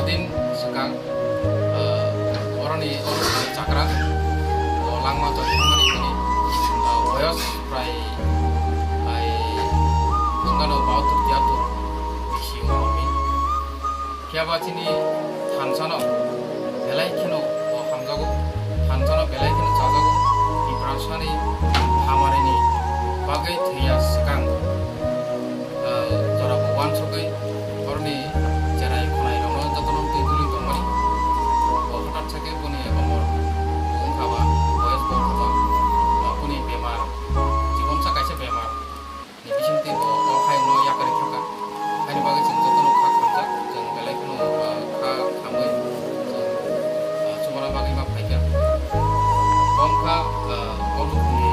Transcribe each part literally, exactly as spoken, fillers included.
Din swkang, ah, oroni chakra, o langma chwng thangmani hwnwi, ah, boyos prai, ai, wngkha no bahatur tiyatur bisi wngkha. Phiya ba chini thansa no belai kheno bo hamjago, thansa no belai kheno chajago, Tiprasani hamari ni bagwi thwiya swkang, ah, jora bo uansugwi oroni cherai khonai rokno jotono twi duli tongmani. Bo hwtat sakhe boni omor wngkha ba, boyos bo wngkha ba, ah, boni bemar, chibomsa kaisa bemar. Ni bisingtwi bo o hayungno yakarwi thangkha. Haini bagwi chwng jotono kha khamjak, chwng belai kheno, ah, kha khamwi chwng, ah, chubana bagwi ma phaikha. Bo wngkha, ah, o lukuno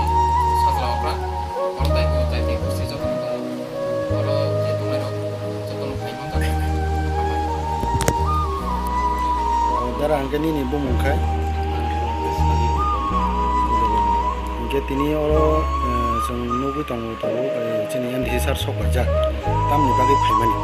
sajla okra, oro taibo tai tei kusti jotono tongo. Oro je tongnairok jotono phai manjak. Dara hwnkhe nini bumung khai? Hwnkhe tini oro, eh, chwng nugwi tongo. Tabuk, eh, chini M D C sir sok paijak. Tamni bagwi phaimani?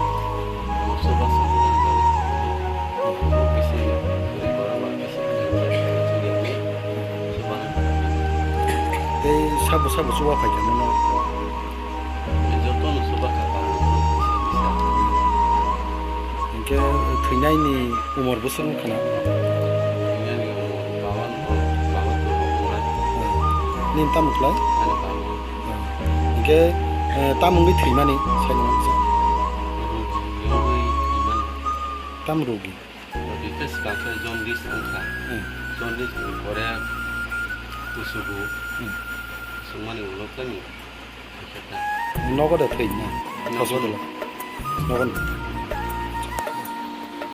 Tei sabo sabo chuba phaikha nono? Hwnkhe thwinaini umor bwswk wngkha na? Nini tamo khlai? Hwnkhe, eh, tamo wngwi thwimani saino uansa? Tam rogi? Rogi khe swkang khe jaundice wngkha. Hmm. Jaundice ni pore kusugo. Hmm. Kusugmani ulo khe ni thwikha ta. Nogo de thwina? Nogo. Hospital o? Nogo ni?